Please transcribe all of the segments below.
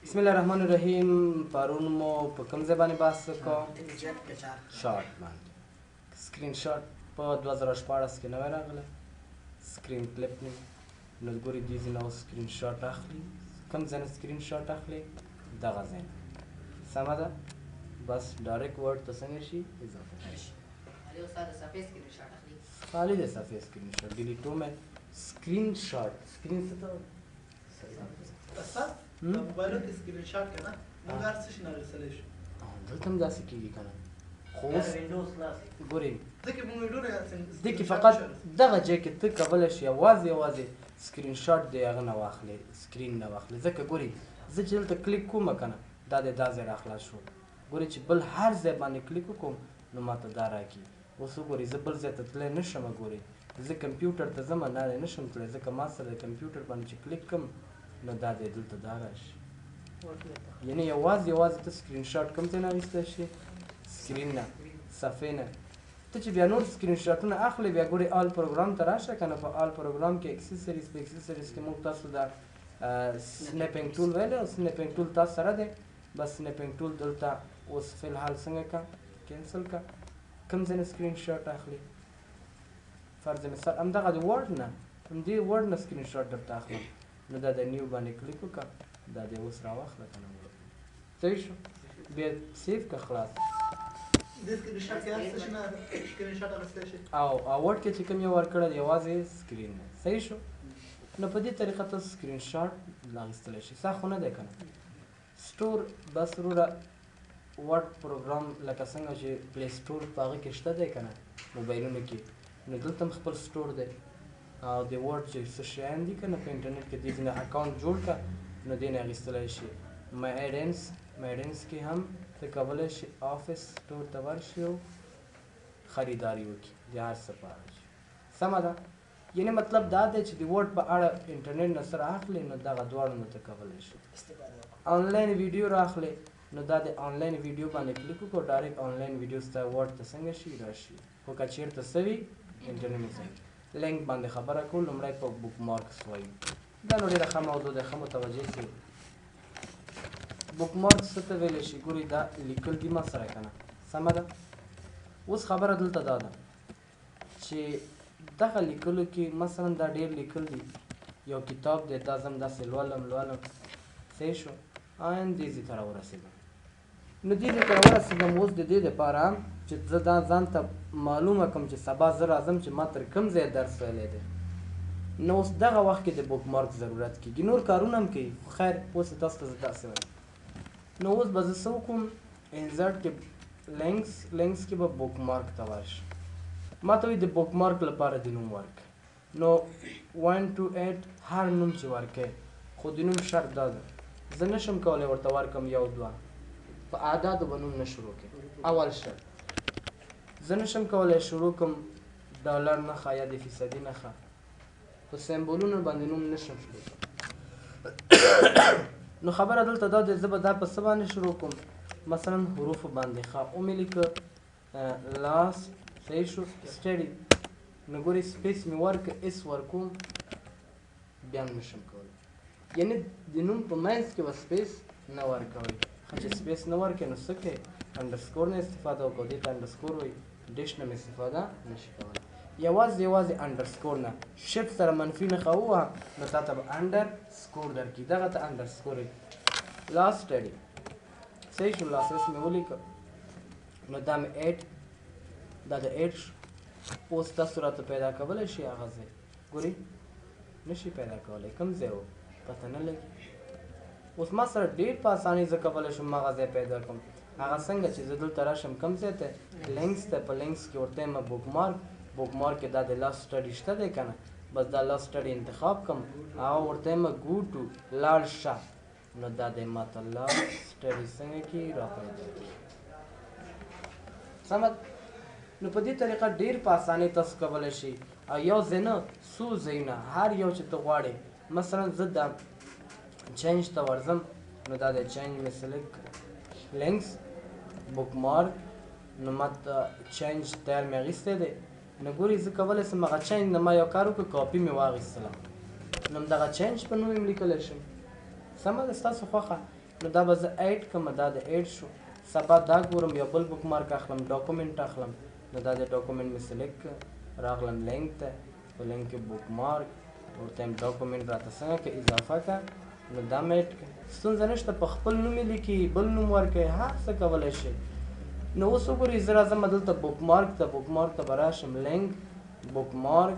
بسم الله الرحمن الرحیم. پرون مو په کوم ځای باندې بحث وکړ؟ shot باندې. سکرین شاټ په 2016 کې نوی راغلی، screen clip نه. نو ګوري دې ځای نه اوس سکرین شاټ اخلي. کوم ځای نه سکرین شاټ اخلي؟ دغه ځای نه. سمه ده؟ بس direct Word ته څنګه شي اضافه شي. خالي د صفحې سکرین شاټ delete مې سکرین شاټ. سکرین څه ته؟ استاد، د موبایلو کې سکرین شاټ کنه، موږ هر څه شي نه اخیستلی شو. دلته هم داسې کېږي که نه؟ خو اوس ګورې ځکه موږ ویډیو نه دې کې فقط دغه ځای کې ته کولی شې یوازې یوازې سکرین شاټ د هغه نه واخلې، سکرین نه واخلې. ځکه ګورې زه چې دلته کلیک کوم که نه، دا د دا ځای راخلاص شو. ګورې چې بل هر ځای باندې کلیک وکړم نو ما ته دا راکړي. اوس وګورئ زه بل ځای ته تللی نه شم. ګورې زه کمپیوټر ته ځم، نه نه شم تللی، ځکه ما سره د کمپیوټر باندې چې کلیک کوم نو دا دی دلته دا راشي. یعنی یوازې یوازې ته سکرین شاټ کوم ځای نه اخیستی شې؟ سکرین نه، صفحې نه. ته چې بیا نور سکرین شاټونه اخلې، بیا ګورې all program ته راشه که نه. په all program کې accessories، په accessories کې موږ تاسو دا snipping tool ویلی او snipping tool تاسو سره دی. بس snipping tool دلته اوس فی الحال څنګه که cancel که. کوم ځای نه سکرین شاټ اخلي؟ فرض مثال همدغه د Word نه، همدې Word نه سکرین شاټ درته اخلم. نو دا د new باندې کلیک وکړه، دا د اوس راواخله که نه. صحیح شو؟ بیا save که، خلاص. دې سکرین شاټ کې هر څه شي نه سکرین شاټ اخیستی شي. او Word کې چې کوم یو ورکړی یوازې سکرین نه. صحیح شو؟ نو په دې طریقه ته سکرین شاټ اخیستلی شي. سخت خو نه دی که نه؟ store بس وروره Word program لکه څنګه چې Play Store په هغه کې شته دی که نه موبایلونو کې، نو دلته هم خپل store دی. او د Word چې څه شیان دي که نه په انټرنیټ کې، دې ځینې account جوړ که نو دې نه اخیستلی شي. my add-ins، my add-ins کې هم ته کولی شي Office Store ته ورشي او خریداري وکړي د هر څه په اړه. سمه ده؟ یعنی مطلب دا دی چې د Word په اړه انټرنیټ نه سره اخلې نو دغه دواړو نه ته کولی شي. آنلاین ویډیو راخلې نو دا د آنلاین ویډیو باندې کلیک وکړو، direct آنلاین ویډیو ستا Word ته څنګه شي راشي. خو که چېرته څه وي انټرنیټ څنګه لینک باندې خبره کوو. لومړی په bookmarks وایو. دا نو ډېره ښه موضوع ده، ښه متوجه شئ. bookmarks څه ته ویلی شي؟ ګورئ دا لیکل دي ما سره که نه، سمه ده؟ اوس خبره دلته دا ده چې دغه لیکلو کې مثلا دا ډېر لیکل دي، یو کتاب دی، دا زم داسې لولم لولم، صحیح شو، عین دې ځای ته راورسېدم. نو دې ځای ته راورسېدم. اوس د دې دپاره چې زه دا ځان ته معلومه کړم چې سبا زه راځم چې ما تر کوم ځایه درس ویلی دی، نو اوس دغه وخت کې د bookmark ضرورت کېږي. نور کارونه هم کوي، خو خیر اوس تاسو ته زه داسې وایم. نو اوس به زه څه وکړم؟ insert کې links، links کې به bookmark ته ورشم. ما ته وایي د bookmark لپاره د نوم ورکړه. نو 1 2 8 هر نوم چې ورکړې، خو د نوم شرط دا ده زه نشم کولی ورته ورکړم یو دوه، په اعدادو به نوم نه شروع کړم. اول شرط زه نشم کولی شروع کړم ډالر نښه یا د فیصدي نښه، په سمبولونو باندې نوم نشم شروع کوم. نو خبره دلته دا ده زه به دا په څه باندې شروع کوم؟ مثلا حروفو باندې. ښه ومې لیکه last، صحیح شو، study. نو ګورې space مې ورکړه، S ورکوم بیا هم نشم کولی. یعنی د نوم په منځ کې به space نه ورکوئ. ښه چې space نه ورکوې نو څه کوې؟ underscore نه استفاده وکړه. دې ته underscore وایي، dash نه مې استفاده نشي کولی. یوازې یوازې underscore نه، shift سره منفي نښه ووهه نو تا ته به underscore درکړي، دغه ته underscore وایي. last study، صحیح شو، last S مې ولیکه. نو دا مې at، دا د at شو. اوس تاسو راته پیدا کولی شئ هغه ځای؟ ګورئ نشي پیدا کولی، کوم ځای و پته نه لګي. اوس ما سره ډېر په اسانۍ زه کولی شم هغه ځای پیدا کړم. هغه څنګه چې زه دلته راشم کوم ځای ته؟ links ته. په links کې ورته یم bookmark، bookmark کې دا د last study شته دی که نه، بس دا last study انتخاب کړم، هغه ورته یم go to، لاړ شه. نو دا دی ما ته last study څنګه کړي را پیدا کړي. سمه؟ نو په دې طریقه ډېر په اسانۍ تاسو کولی شئ. او یو ځای نه، څو ځایونه، هر یو چې ته غواړې. مثلا زه دا change ته ورځم، نو دا د change مې select، links، bookmark، نو ما ته change تیار مې اخیستی دی. نو ګورئ زه کولی شم هغه change نه ما یو کار وکړ، کاپي مې واخیستله، نو همدغه change په نوم یې لیکلی شم. سمه ده، ستاسو خوښه. نو دا به زه add کړم، دا د add شو. سبا دا ګورم یو بل bookmark اخلم، document اخلم، نو دا د document مې select کړ، راغلم لینک ته، په لینک کې bookmark ورته یم document راته څنګه که اضافه که، نو دا مې add کړه. ستونزه نشته، په خپل نوم یې لیکي، بل نوم ورکوي، هر څه کولی شي. نو اوس وګورئ زه راځم دلته bookmark ته، bookmark ته به راشم، link bookmark،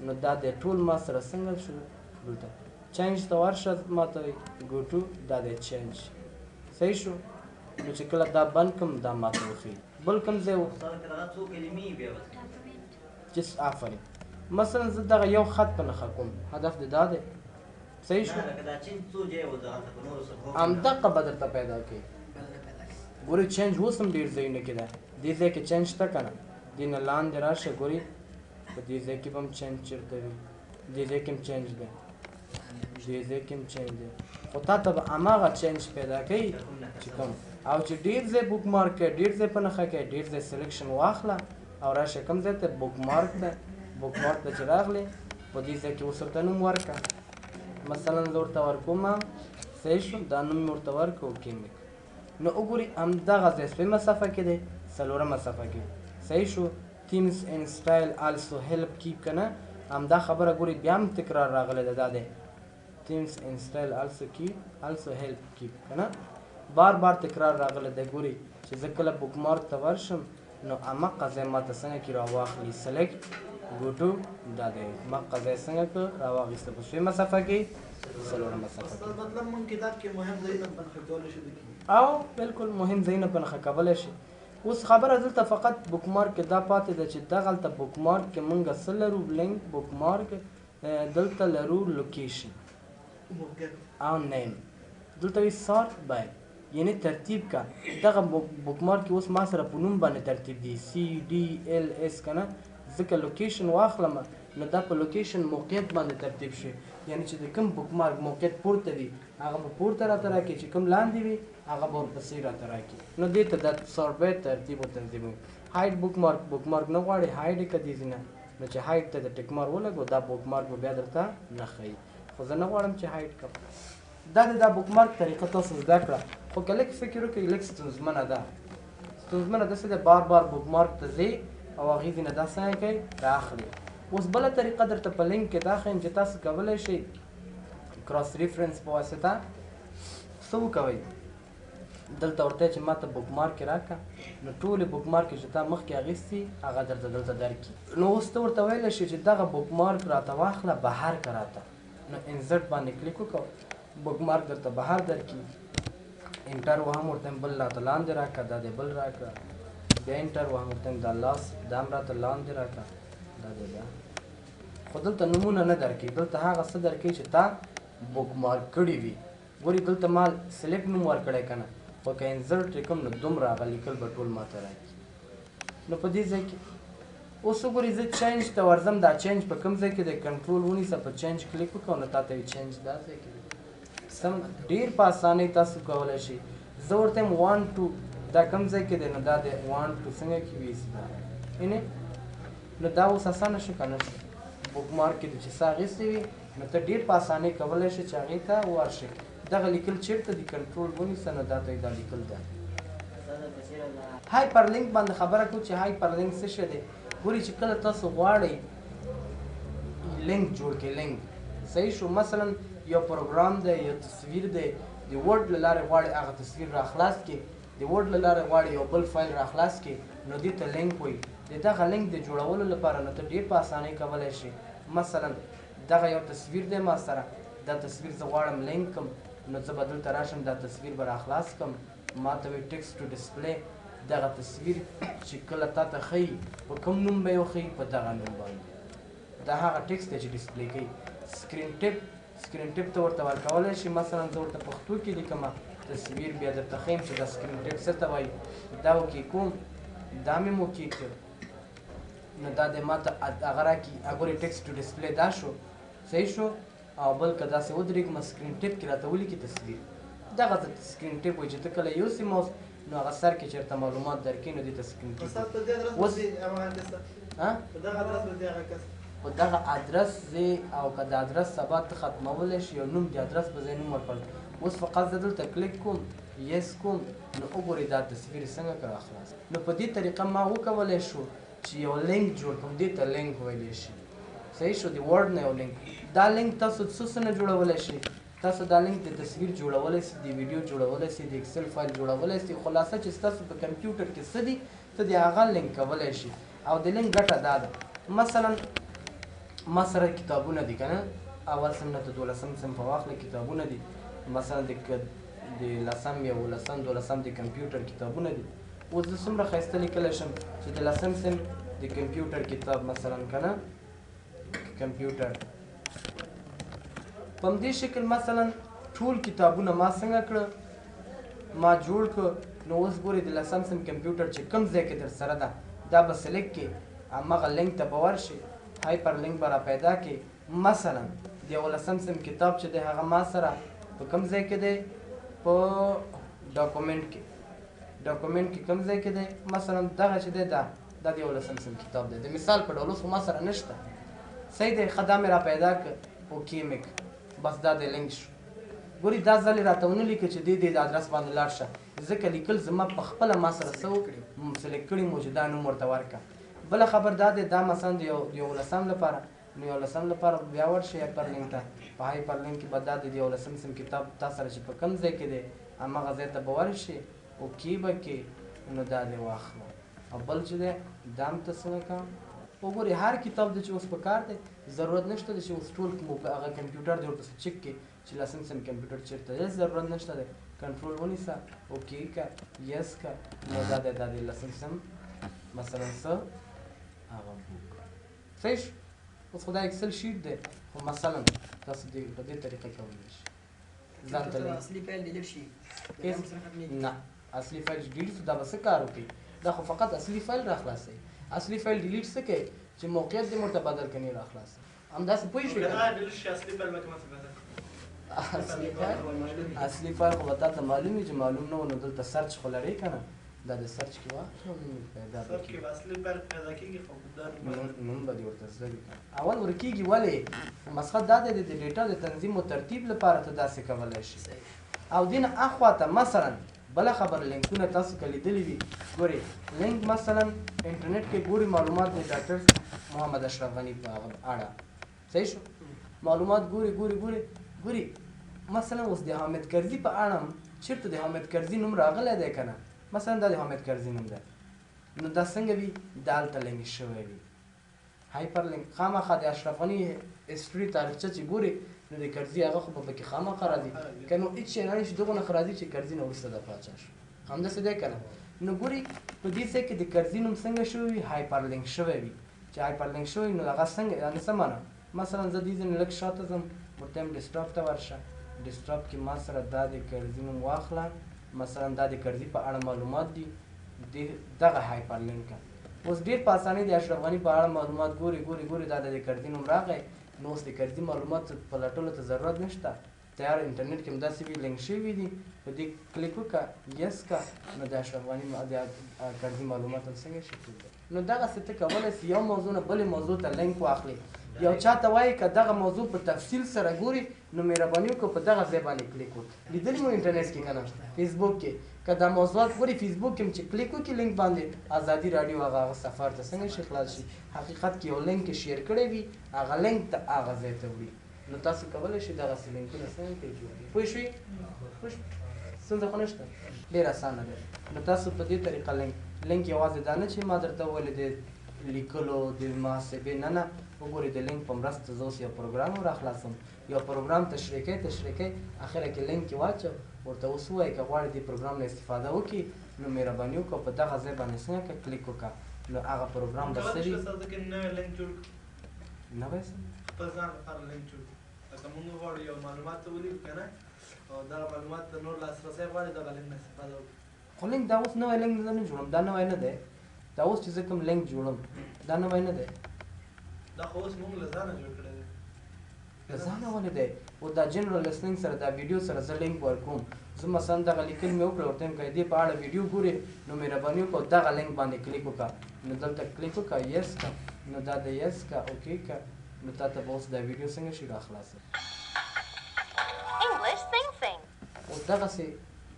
نو دا د ټول ما سره څنګه شو، دلته change ته ورشه، ما ته وایي go to، دا دی change. صحیح شو. نو چې کله دا بند کړم دا ما ته وښیي. بل کوم ځای و چې آفرین، مثلا زه دغه یو خط په نښه کوم، هدف دې دا دی. صحیح شو. همدقه به درته پیدا کوي. ګورئ change اوس هم ډېر ځایونه کې ده، دې ځای کې change شته که نه، دې نه لاندې راشه ګورئ په دې ځای کې به هم change چېرته وي، دې ځای کې هم change دی، دې ځای کې هم change دی، خو تا ته به هماغه change پیدا کوي چې کوم. او چې ډېر ځای bookmark کوې، ډېر ځای په نښه کوې، ډېر ځای selection واخله او راشه کوم ځای ته، bookmark ته. bookmark ته چې راغلې په دې ځای کې اوس ورته نوم ورکړه، مثلا زه ورته ورکوم، صحیح شو، دا نوم مې ورته ورکړ، okay مې کړ. نو وګورئ همدغه ځای څویمه صفحه کې دی، څلورمه صفحه کې. صحیح شو. themes and style also help keep که نه، همدا خبره ګورئ بیا هم تکرار راغلی ده، دا دی themes and style also keep also help keep که نه، بار بار تکرار راغلی دی. ګورئ چې زه کله bookmark ته ورشم نو هماغه ځای ما ته څنګه کې راواخلي، select go to، دا دی مقه ځای څنګه که راواخیسته په څویمه صفحه کې، څلورمه صفحه کې. مطلب مونږ کتاب کې مهم ځایونه په نښه کولی شو. او بالکل مهم ځایونه په نښه کولی شي. اوس خبره دلته فقط bookmark کې دا پاتې ده چې دغلته bookmark کې مونږ څه لرو، link bookmark دلته لرو location او name، دلته وي sort by، یعنی ترتیب کا. دغه bookmark کې اوس ما سره په نوم باندې ترتیب دی، C D L S که نه، ځکه location واخلم نو دا په location موقعیت باندې ترتیب شي، یعنی چې د کوم bookmark موقعیت پورته وي هغه به پورته راته راکړي، چې کوم لاندې وي هغه به ورپسې راته راکړي. نو دې ته دا sort by ترتیب او تنظیم وي. hide bookmark، bookmark نه غواړي hide یې که دې ځینه، نو چې hide ته د tick mark ولګو دا bookmark به بیا درته نه ښیي، خو زه نه غواړم چې hide کړم. دا د دا bookmark طریقه تاسو زده کړه، خو که لږ فکر وکړئ لږ ستونزمنه ده. ستونزمنه داسې ده بار بار bookmark ته ځئ او هغې ځینه دا څنګه کوي رااخلي. اوس بله طریقه درته په لینک کې دا ښیم چې تاسو کولی شئ cross reference په واسطه څه وکوئ. دلته ورته چې ما ته bookmark راکړه، نو ټولې bookmark چې تا مخکې اخیستي هغه درته دلته درکړي. نو اوس ته ورته ویلی شې چې دغه bookmark راته واخله بهر که راته، نو insert باندې کلیک وکړه، bookmark درته بهر درکړي. enter وهم ورته بل راته لاندې راکړه، دا دی بل راکړه، بیا enter وهم ورته دا لاس دا هم راته لاندې راکړه، دا دی دا. خو دلته نمونه نه درکوي، دلته هغه څه درکوي چې تا bookmark کړي وي. ګوري دلته ما select نوم ورکړی که نه، خو که insert یې کوم نو دومره هغه لیکل به ټول ماته راکړي. نو په دې ځای کې اوس وګورئ زه change ته ورځم، دا change په کوم ځای کې دی، کنټرول ونیسه په change کلیک وکړه، نو تا ته وایي change دا ځای کې دی. سم ډېر په اسانۍ تاسو کولی شئ. زه ورته یم 1 2، دا کوم ځای کې دی، نو دا دی 1 2 څنګه کې وي دا اینه. نو دا اوس اسانه شو که نه شو؟ bookmark کې دې چې څه اخیستې وي نو ته ډېر په اسانۍ کولی شې چې هغې ته ورشې. دغه لیکل چېرته دي، کنټرول ونیسه، نو دا ته دا لیکل ده. hyperlink باندې خبره کوو چې hyperlink څه شی دی. ګورئ چې کله تاسو غواړئ لینک جوړ کړئ، لینک صحیح شو، مثلا یو پروګرام دی، یو تصویر دی، د Word له لارې غواړي هغه تصویر را خلاص کړي، د Word له لارې غواړي یو بل فایل را خلاص کړي، نو دې ته لینک وایي. د دغه لینک د جوړولو لپاره نو ته ډېر په اسانۍ کولی شې. مثلا دغه یو تصویر دی ما سره، دا تصویر زه غواړم لینک کړم، نو زه به دلته راشم دا تصویر به را خلاص کړم، ما ته وایي text to display. دغه تصویر چې کله تا ته ښیي په کوم نوم به یې وښیي، په دغه نوم باندې. دا هغه text دی چې display کوي. screen tip، screen tip ته ورته ورکولی شي. مثلا زه ورته پښتو کې لیکم تصویر، بیا درته ښیم چې دا screen tip څه ته وایي. دا okay کوم، دا مې هم okay کړ، نو دا دی ما ته هغه راکړي. ګورئ text to display دا شو، صحیح شو. او بل که داسې ودرېږم screen tip کې راته ولیکي تصویر، دغه ته screen tip وایي چې ته کله یوسې ماوس نو هغه سر کې چېرته معلومات درکړي، نو دې ته screen tip. په دغه ادرس ځې، او که د ادرس سبا ته ختمولی شي، یو نوم د ادرس په ځای نوم ورکړل. اوس فقط زه دلته کلیک کوم، yes کوم، نو وګورئ دا تصویر څنګه که راخلاص. نو په دې طریقه ما وکولی شو چې یو لینک جوړ کړم، دې ته لینک ویلی شي. صحیح شو، د Word نه یو لینک. دا لینک تاسو څه څه نه جوړولی شئ؟ تاسو دا لینک د تصویر جوړولی شئ، د ویډیو جوړولی شئ، د Excel فایل جوړولی شئ. خلاصه چې ستاسو په کمپیوټر کې څه دي ته د هغه لینک کولی شي. او د لینک ګټه دا ده، مثلا ما سره کتابونه دي که نه، اول صنف نه تر دولسم صنفه واخله کتابونه دي، مثلا د لسم، یولسم، دولسم د کمپیوټر کتابونه دي. اوس زه څومره ښایسته لیکلی شم چې د لسم صنف د کمپیوټر کتاب مثلا که نه، کمپیوټر په همدې شکل مثلا ټول کتابونه ما څنګه کړه، ما جوړ کړ. نو اوس ګورې د لسم صنف کمپیوټر چې کوم ځای کې در سره ده دا به select کړې، هماغه لینک ته به ورشې، hyperlink به را پیدا کړې. مثلا د یولسم صنف کتاب چې دی هغه ما سره په کوم ځای کې دی؟ په document کې. document کې کوم ځای کې دی؟ مثلا دغه چې دی دا د یولسم صنف کتاب دی، د مثال په ډول. اوس خو ما سره نشته، صحیح دی، ښه دا مې را پیدا کړ، okay مې کړ، بس دا دی لینک شو. ګوري دا ځل یې راته ونه لیکه چې دې دې د ادرس باندې لاړ شه، ځکه لیکل زما په خپله ما سره څه و select کړي مو چې دا نوم ورته ورکړه. بله خبر دا دی، دا مثلا د یولسم لپاره، نو یولسم لپاره بیا ورشئ hyperlink ته، په hyperlink کې به دا د یولسم صنف کتاب تا سره چې په کوم ځای کې دی هماغه ځای ته به ورشې، okay به کې، نو دا دی واخله. او بل چې دی دا هم ته څنګه کړم؟ وګورئ هر کتاب دی چې اوس په کار دی، ضرورت نشته دی چې اوس ټول هغه کمپیوټر دی ورپسې چک کړي چې لسم صنف کمپیوټر چېرته دی، ضرورت نشته دی. کنټرول ونیسه، okay که، yes که، نو دا دی دا دی لسم صنف مثلا څه هغه book. صحیح شو؟ اوس خو دا Excel sheet دی، خو مثلا تاسو دې په دې طریقه کولی شئ ځان ته لینک. اصلي فایل delete شي؟ نه، اصلي فایل delete شو دا به څه کار وکړي؟ دا خو فقط اصلي فایل را خلاصوي. اصلي فایل delete څه کوي؟ چې موقعیت دې ورته بدل کړي را خلاصوي. همداسې پوه شوې؟ که دا delete شي اصلي فایل به کوم څه بدل؟ اصلي فایل خو به تا ته معلوم وي، چې معلوم نه و نو دلته search خو لرې که نه، دا د search کې واخله نوم پیدا به search کې به اصلي فایل پیدا کېږي، خو دا نوم به دې ورته زده وي که نه. اول ورکېږي ولې؟ مقصد دا دی د data د تنظیم و ترتیب لپاره ته داسې کولی شې. او دې نه اخوا ته مثلا بله خبره، لینکونه تاسو که لیدلي وي، ګورئ لینک مثلا انټرنیټ کې ګوري معلومات د ډاکټر محمد اشرف غني په هغه اړه، صحیح شو؟ معلومات ګوري ګوري ګوري ګوري. مثلا اوس د حامد کرزي په اړه چېرته د حامد کرزي نوم راغلی دی که نه، مثلا دا د حامد کرزي نوم دی، نو دا څنګه وي؟ دا هلته لینک شوی وي، hyperlink. خامخا د اشرف غني history تاریخچه چې ګوري نو د کرزي هغه خو به پکې خامخا راځي، که نو هېڅ شی نه شي دغه نه راځي چې کرزي نه وروسته د پاچا شو، همداسې دی که نه؟ نو ګوري په دې ځای کې د کرزي نوم څنګه شوی وي؟ hyperlink شوی وي. چې hyperlink شوی نو هغه څنګه، یعنې څه معنا؟ مثلا زه دې ځای نه لږ شاته ځم، ورته وایم desktop ته ورشه، desktop کې ما سره دا د کرزي نوم واخله، مثلا دا د کرزي په اړه معلومات دي، دغه hyperlink که. اوس ډېر په اسانۍ د اشرف غني په اړه معلومات ګوري ګوري ګوري، دا د کرزي نوم راغی، نو اوس د کرزي معلومات پلټلو ته ضرورت نشته، تیار انټرنیټ کې همداسې وي لینک شوي دي، په دې کلیک وکړه، yes که، نو د اشرف غني د کرزي معلومات هم څنګه شي ټول دی. نو دغسې ته کولی شې یو موضوع نه بلې موضوع ته لینک واخلې. یو چا ته وایي که دغه موضوع په تفصیل سره ګوري نو مهرباني وکړه په دغه ځای باندې کلیک وکړه. لیدلي مو انټرنیټ کې که نه، فیسبوک کې که دا موضوعات ګوري، فیسبوک کې هم چې کلیک وکړي لینک باندې ازادي راډیو هغه هغه سفر ته څنګه شي خلاص شي. حقیقت کې یو لینک share کړی وي، هغه لینک ته هغه ځای ته وړي. نو تاسو کولی شئ دغسې لینکونه څنګه کړئ جوړ کړئ. پوه شوې؟ پوه شوې؟ ستونزه خو نشته، ډېر اسانه دی. نو تاسو په دې طریقه لینک یوازې دا نه چې ما درته وویل د لیکلو د محاسبې، نه نه، وګورئ د لینک په مرسته زه اوس یو پروګرام راخلاصوم، یو پروګرام تشریح کوي تشریح کوي، اخره کې لینک یې واچو، ورته اوس ووایي که غواړې دې پروګرام نه استفاده وکړي نو مهرباني وکړه په دغه ځای باندې څنګه که کلیک وکړه، نو هغه پروګرام به څه وي؟ نوی لینک جوړ کړو. نوی څه؟ خپل ځان لپاره لینک جوړ کړو. لکه موږ غواړو یو معلومات ته ولیکو که نه، او دغه معلومات ته نور لاسرسی غواړي، دغه لینک نه استفاده وکړو. خو لینک دا اوس نوی لینک زه نه جوړوم، دا نوی نه دی. دا اوس چې زه کوم لینک جوړوم دا نوی نه دی. دا خو اوس موږ له ځانه جوړ کړی دی. له ځانه ولې دی؟ او دا general listening سره دا ویډیو سره زه لینک ورکوم. زه مثلا دغه لیکل مې وکړل، ورته وایم که دې په اړه ویډیو ګورې نو مهرباني وکړه دغه لینک باندې کلیک وکړه. نو دلته کلیک وکړه، yes که، نو دا د yes که، okay که، نو تا ته به اوس دا ویډیو څنګه شي راخلاصه. English Sing Sing. دغسې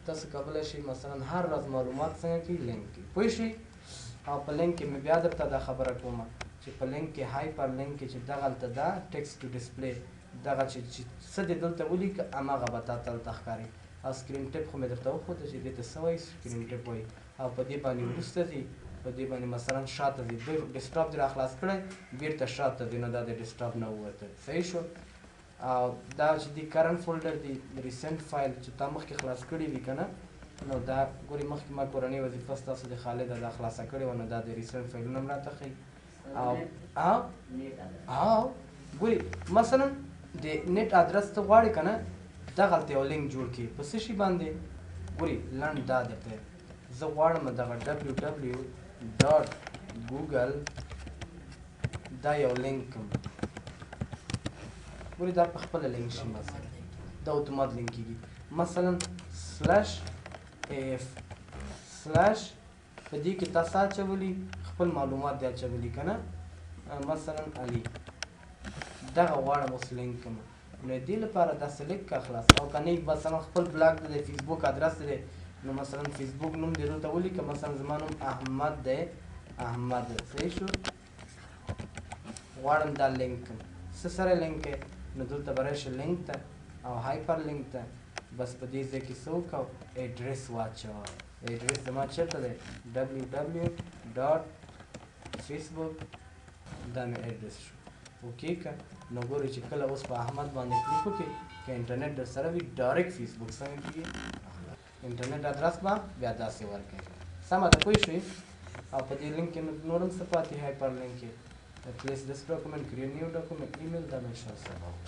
تاسو کولی شئ مثلا هر راز معلومات څنګه کړئ لینک کړئ، پوه شئ؟ او په لینک کې مې بیا درته دا خبره کوم چې په لینک کې هایپر لینک کې چې دغلته دا ټیکسټ ټو ډسپلی دغه چې څه دې دلته ولیکه هماغه به تا ته هلته ښکاري. او سکرین ټیپ خو مې درته وښوده چې دې ته څه وایي، سکرین ټیپ وایي. او په دې باندې وروسته ځي، په دې باندې مثلا شاته ځي، ډیسکټاپ دې را خلاص کړی بیرته شاته ځي، نو دا د ډیسکټاپ نه ووته، صحیح شو. او دا چې دی کرنټ فولډر دی، ریسنټ فایل چې تا مخکې خلاص کړی وي که نه، نو دا ګوري مخکې ما کورنۍ وظیفه ستاسو د خالده دا خلاصه کړې وه، نو دا د ریسنټ فایلونه هم راته ښیي. او او ګوري مثلا د نت ادرس ته غواړې که نه، دغلته یو لینک جوړ کړي په څه شي باندې، ګوري لنډ دا درته زه غواړم دغه www.google دا یو لینک کوم، ګوري دا په خپله لینک شي، مثلا دا اتومات لینک کېږي. مثلا سلش اف سلش په دې کې تاسو اچولي خپل معلومات دې اچولي که نه، مثلا علي دغه غواړم اوس لینک کوم، نو دې لپاره دا سلیکټ که خلاص. او که نه مثلا خپل بلاګ دی، فیسبوک ادرس دی، نو مثلا فیسبوک نوم دې دلته ولیکه، مثلا زما نوم احمد دی، احمد، صحیح شو. غواړم دا لینک کوم، څه سره لینک کړې، نو دلته به راشې لینک ته او هایپر لینک ته، بس په دې ځای کې څه وکړه، ایډرس واچوه. ایډرس زما چېرته دی، www.facebook، دا مې ایډرس شو. اوکی که نو ګورئ چې کله اوس په احمد باندې کلیک وکړئ، که انټرنیټ در سره وي ډایرکټ فیسبوک څنګه کېږي، انټرنیټ ادرس به بیا داسې ورکوي. سمه ده، پوه شوې؟ او په دې لینک کې نور هم څه پاتې، هایپر لینک کې place this document, create new document, email، دا به انشاءالله سبا وکړو.